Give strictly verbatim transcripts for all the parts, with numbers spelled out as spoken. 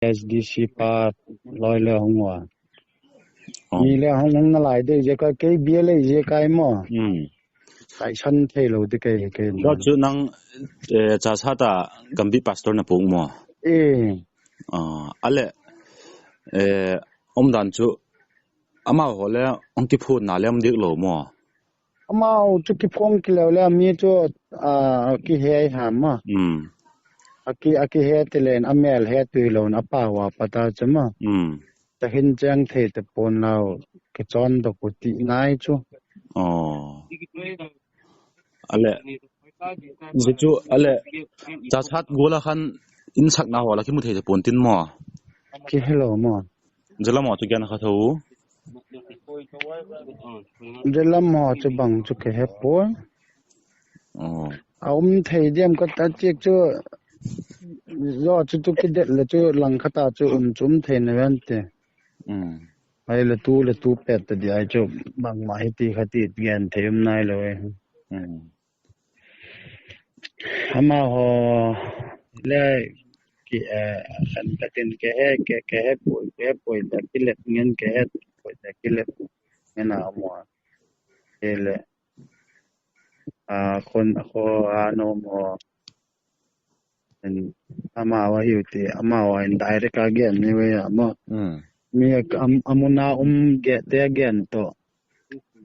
S D C pa loi le hung uva. Oh. Mi le hung hung nalai dei jeh a kei bia le jeh a mo. Hmm. Taisan thei lou ding kei kei. Chu nang, eh, Chassad a Gambih pastor na pung mo. Eh. Ah, ale, eh, umdan chu amaho le hung kiphun na le um dik lou mo. Amaho chu kiphong kilou le mi chu, ah, kihe ham mo. Hmm. Aki, akihe ti len amel he tui lou na apa uva pata chu mo. Hmm. Tahin cheng thei tapon lou, kichon doh u ti nai chu. Oh. Ale. Jeh chu, ale. Chassad gol a khan in sakna ho la kimu thei tapon tin mo. Kihe lou mo. Jeh lam ho chu kian kha tho. Jeh lam ho chu bang chu kihe pon. Oh. A um thei diam kati chu, jo chu tu kidet le chu lang khat a chu um chu um thei na ven te. Hmm. Ai le tu le tu pet ta di ai chu bangma hiti khati gen thei um nai lou e. Hmm. Amaho le ki, eh, khan katin kihe, ki, kihe poi, kihe poi ta kilet ngen kihe poi ta kilet ngen a mo. Ele. A, khon, kho, a, nom ho. En, amaho ahiu ti, amaho in direct a gen ni ve a mo. Hmm. Mi a, am, amun a um ge te gen to.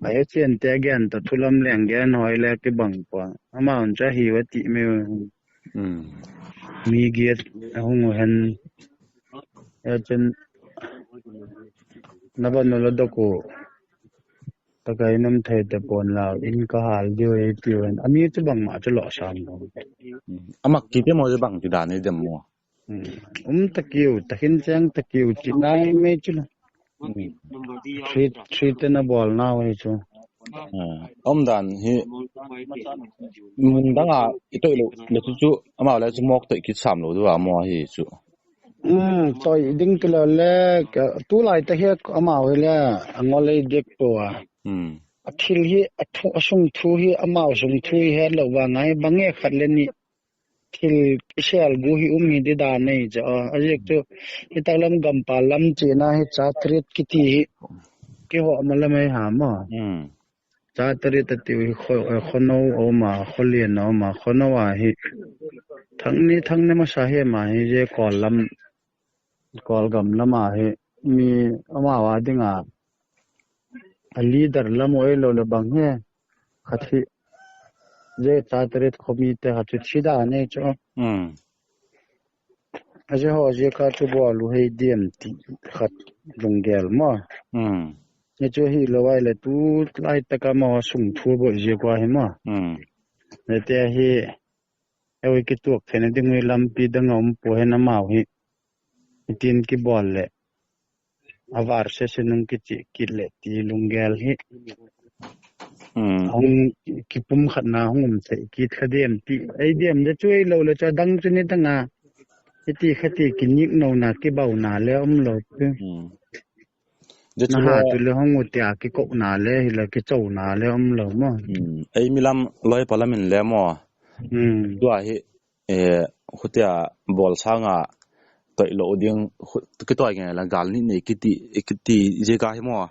Ahe chen te gen to, thulam leng gen hoi le kibang pon. Amaho in cha hi va ti mi. Hmm. Mi get ahung u hen. Ya chen na ban lo dok u. Takai nam thei tapon lou, in ka hal diu e tiu hen. Ami chu bangma chu lo sam lo. Hmm. Ama kiti mo chu bang ti dan e dem mo. Hmm. Um takiu, tahin cheng takiu, chi nai me chu la. Hmm. Three, three te na bol nau e chu. Ah, um dan hi, mun dang a, i toi lou, le chu chu, ama le chu mok toi kit sam lou diu a mo hi chu. Hmm, toi ding ti lou le, ka, tulai ta hi amaho hi le, angol ei dik poi a. Hmm. A thil hi, a thu, a sung thu hi, amaho sung thu hi het lou vang a hi, bang e khat le ni thil kisel gu hi um hi di dan nei cha. A, a jek chu, hi tak lam gam pa lam chi na hi cha tret kiti hi, kiho ma lam e ha mo. Hmm. Cha tari ta tiu hi kho, eh, khonou a um a, kholian a um a, khonou a hi. Thangni, thangni masa hi ama hi, je kol lam, kol gam lam a hi. Mi ama va ding a, a leader lam u ei lou le bang hi. Khat hi, je cha tari khomi te khat chu chi da nei chu. Hmm. Aje ho je ka chu bol u hei diam ti khat lunggel mo. Hmm. Ni chu hi lo ai le tu lai taka mo sung thu bo je kwa hi mo. Hmm. Ne te hi, e wi ki tuak thei na ding wi lampi dang a um po hen amau hi. Tin ki bol le. A var se se nung kichi kit le ti lunggel hi. Hmm. Hung kipum khat na hung um thei kit kha dem ti. Ei dem de chu ei lo le chu dang chu ni tanga. Hiti khati kinik no na kibau na le um lo pi. Hmm. De chu na ha le tu le hung u tia kiko na le hi le kicho na le um lo mo. Hmm. Ei mi lam loi pa lam in le mo. Hmm. Tua hi eh, hutia bol sanga toi lo ding, hu-, kitoi nge la gal ni nei kiti, kiti je ka hi mo.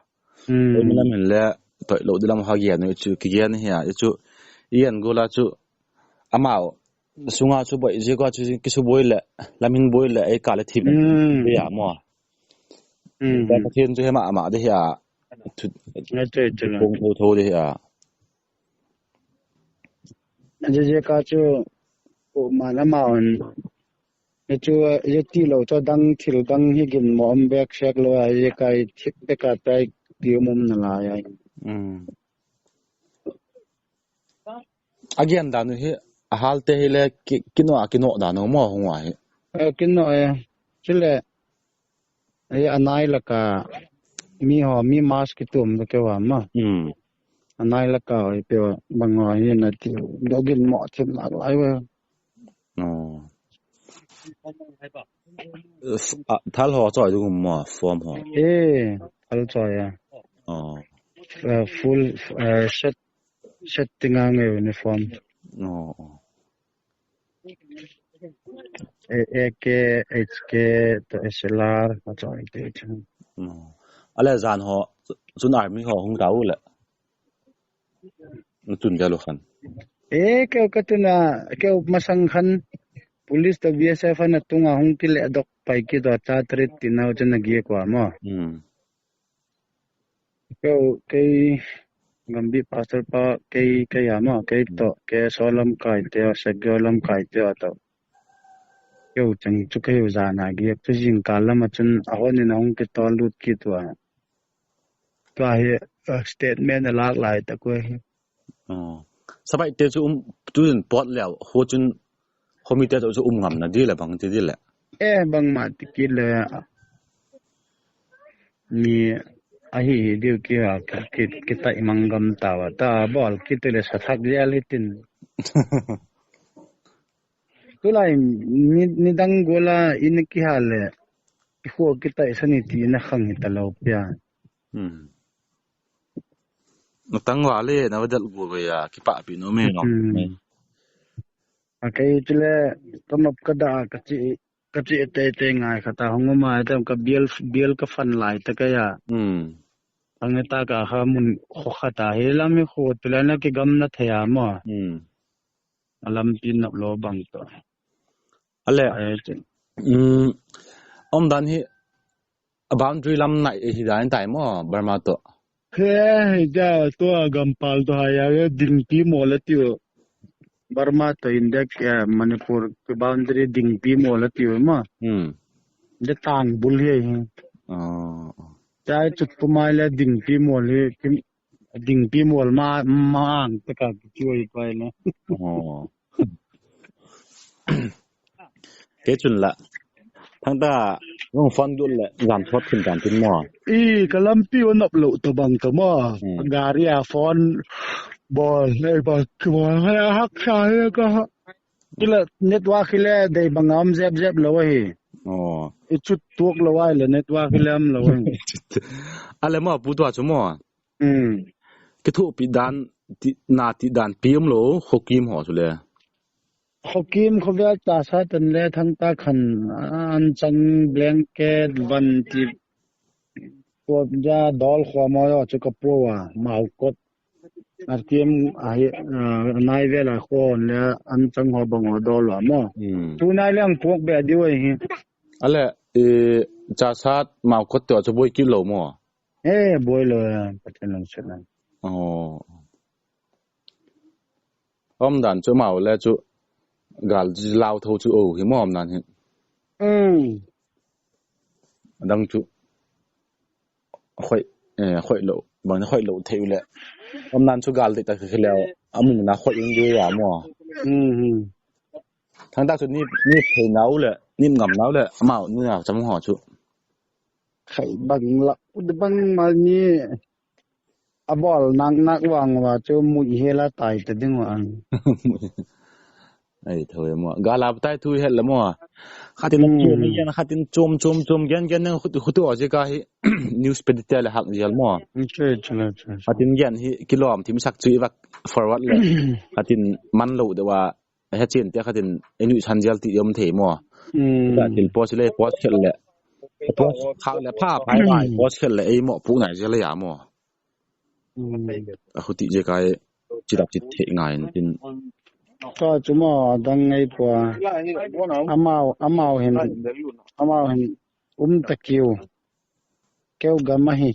Hmm. Ei mi lam hin le toi lo di lam ha gen u chu, kigen hi a, chu, i en go la chu, amau, sunga chu boi, je ka chu, kisu boi le, lam hin boi le, ei ka le thim. Hmm. Be a mo. Hmm. Ka Pathen chu hema ama de hi a, chu, Nga choi chu la. Kong tho tho de hi a. Je je ka chu, u ma na ma on. Ni chu, je ti lo chu dang thil dang hi gin mo om bek sek lo a, je kai thik te ka tai ti um um na la ya. Mm. A gen dan u hi, a hal te hi le ki, kino a kino dan u mo hung a hi. Eh, kino e. Chule, Ei, anai laka, mi ho, mi mask kitum ve keu a ma. Hmm. Anai laka, oi, pe bang ho, hi na ti, dogin mo, thim lak lai ve. Oh. F-, a, thal ho choi du mo, form ho. Eh, thal choi a. Oh. Eh, full, eh, set, set tinga nge uniform. Oh, oh. A K, H K, to S L R, a choi te chu. Hmm. Ale jan ho, chun army ho hung tau le. Natun vel u khan. E, keu ka tuna, keu masang khan, police to B S F ana tunga hung kile dok pai kit to cha trit ti nau chun na gie kwa mo. Hmm. Keu, kei, Gambi pastor pa, kei, kei ama, kei to, kei solam kai te, segyo lam kai te to. Keu chang chu kei u jana gie, chu jing kalam a chun, a hon in a hung kit to lut kit wa. Tua hi, uh, statement a lak lai ta ko hi. Oh. Sabai te chu um, tu in pot leo, ho chun, ho mi te chu um ngam na di le bang ti di le. Eh, bang ma ti kit le. Mi ahi hi diu ki ha, ki, ki, ki tai mang gam ta wa. Ta bol kit le sa thak jel hi tin. Tulai ni, ni dang gola in ki ha le. Ki ho ki tai sa ni ti na khang hi ta lo pia. Hmm. Na tang wa le, na va dal gu ve ya, ki pa pi no me no. Hmm. A kei chule, ka map ka da, ka chi, ka chi te te ngai kha ta, hong ma ta, ka bial, bial ka fan lai ta ka ya. Hmm. Ang ta ka ha mun kho kha ta, he lam mi kho, tule na ki gam na thaya mo. Hmm. A lampi nop lo bang to. Ale. Ai, che. Um, um dan hi, a boundary lam nai hi dan tai mo, Burma to. He, he, ja, to a gampal to ha ya, dingpi mo la tiu. Burma to India ke, Manipur ke boundary dingpi mo la tiu mo. Hmm. De tang bul hi hi. Oh. Chai chut pu mai le dingpi mo le, kim, dingpi mo ma, ma ang te ka ki oi pai le. Oh. Ke chun la. Thang ta, rong phone dul le, jam thot thin kan tin mo. I, ka lampi o nop lo to bang to mo. Hmm. Gari a phone bol, le ba, ki ba, ha, hak sa, he ka ha. Kila network hi le dei bang am jep jep lo hi. Oh. I chut tuak lo ai le network hi le am lo hi. Ale mo, pu tua chu mo. Hmm. Ki thu pi dan, ti, na ti dan pi um lo, Hokim ho chu le. Hokim kho vel ta sa tan le thang ta khan, an chang blanket, van ti, tua ja dol kho mo yo chu ka pu wa, mau kot. Artiam ahi, ah, nai vel a khon le an chang ho bang ho dol lo mo. Hmm. Tu nai le ang puak be diu ahi. Ale, eh, cha sat mau kot to chu boi kit lo mo. Eh, boi lo ya, Pathen lang se lang. Oh. Om dan chu mau le chu gal lau tho chu o hi mo om dan hi. Hmm. Dang chu. Khoi, eh, khoi lo, bang khoi lo thei u le. Om nan chu gal dei ta khi le, amun na khoi ing dei ya mo. Hmm, hmm. Thang ta chu ni, ni thei nau le, ni ngam nau le, amau ni na cham ho chu. Khai bang la, u de bang mal ni, a bol nak nak wang wa chu mui he la tai ta ding wa ang. Ai, thoi mo. Gal a tai thu het le mo. Khatin Hmm. Chom, gen khatin chom, chom, chom, gen, gen, nang khut, khut o je ka hi news pe te le hak jel mo. Che, che, che, che. Khatin gen hi kilom thim sak chu i vak forward le. Khatin man lo de wa he chen te khatin e nui san jel ti yom thei mo. Hmm. Khatin post le, post khel le. Post khak le pha, pha, pha, Hmm. Post khel le ei mo pu nai jel ya mo. Hmm. A khuti je kai chidap chit thei ngai na tin. Ka chu mo dang ngai pua. Amau, amau hin, amau hin um ta kiu. Keu gam ahi.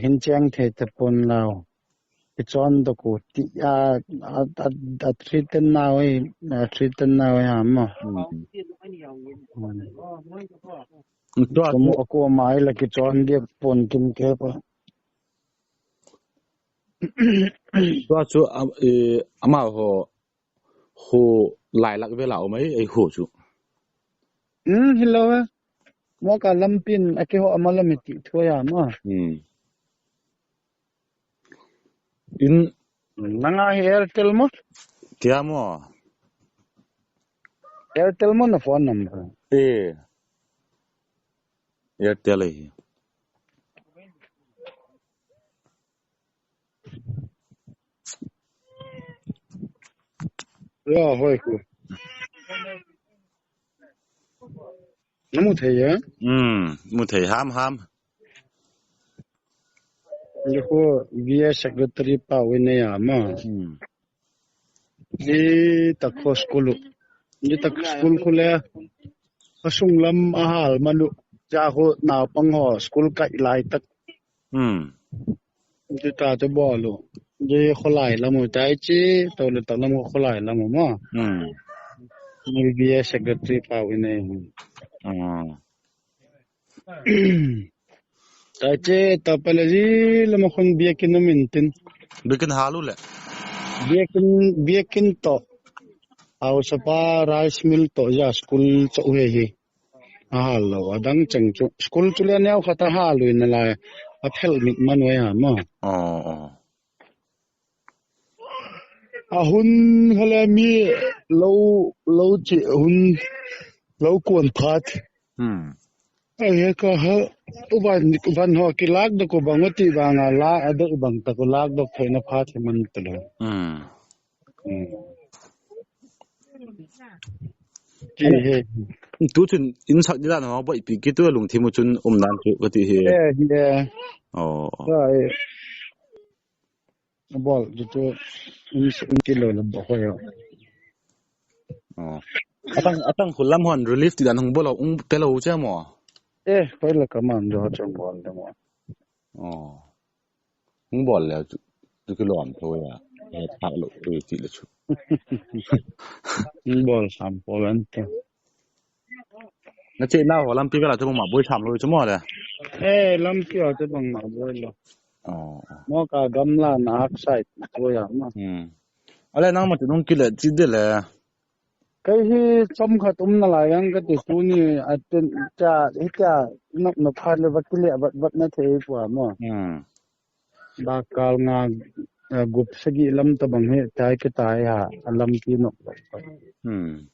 Hin cheng thei ta pon lau. Kichon do ko ti a, a, a, a threaten nau hi, a threaten nau hi ha mo. Hmm. Hmm. Tua chu mo ko mai la kichon dia pon tin ke pa. Tua chu, am, eh, amau ho, ho lailak vela um ai, ai ho chu. Hmm, hello. Mo ka lampin, a ke ho ama lam ti thua ya ma. Hmm. In nanga hi Airtel mo? Tia mo? Airtel mo na phone number? Eh. Airtel hi. Ya, hoi ko. Namu thei e? Hmm, mu thei ham ham. Jikho B A secretary pa wine ya ma. Hmm. Ji takho school u. Ji tak school khu le. Asung lam ahal manu. Jikho naupang ho school kai lai tak. Hmm. Ji ta te bol u. Ji kholai lam u tai chi. To le tak lam u kholai lam u ma. Hmm. Ni B A secretary pa wine. Ah. Tache, tapale ji lama khun biakin um intin. Biakin halu le. Biakin, biakin to. Hausapa rice mill to ja school cho he hi. Ahal lo, adang cheng chu. School chu le neo khata halu in la. Aphel mit man wai ha ma. Oh, oh. Ahun hale mi lo, lo chi hun lo kuan phat. Hmm. Ai ka ha uban, uban ho ki lak do ko bang ti bang a la a do bang ta ko lak do phe na phat he man ta lo. Hmm. Hmm. Ki he. Tu chun in sak di dan ho boi pi ki tu lung thimu chun um nan chu ka ti he. Eh, eh. Oh. Ka, eh. Bol, tu tu, in, in kilo le bol ho yo. Oh. Atang, atang khu lam hon relief ti dan hung bol ung telo che mo. Eh, koi la ka man jo chang bol le mo. Oh. Hung bol le tu, tu kilo am tho ya. Eh, thak lo, eh, ti le chu. Hung bol sam bol an te. Na che na ho lampi ka la chu ma boi sam lo chu mo le. Eh, lampi ho chu bang ma boi lo. Oh. Mo ka gamla na hak side ko ya ma. Hmm. Ale nang ma chu nung kile chi de le. Kai hi chom khat um na lai ang ka ti tu ni a ten cha hi cha nok nok khat le va kile vat vat na thei pua mo. Hmm. Ba kal nga, eh, gup sagi lam ta bang hi tai ke tai ha a lampi nok. Hmm.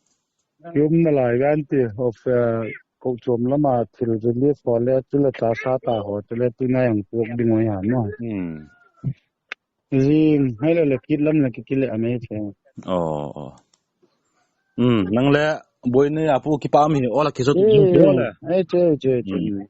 Yum na lai gan ti of, eh, ko chom lama thil relief ho le tu le ta sa ta ho tu le tu na yang puak ding oi ha no. Hmm. Jing hai le le kit lam le ki kile a me che. Oh, oh. Hmm, nang le boi ne apu ki pa mi ola ki so tu jo le. Ai che che che. Hmm.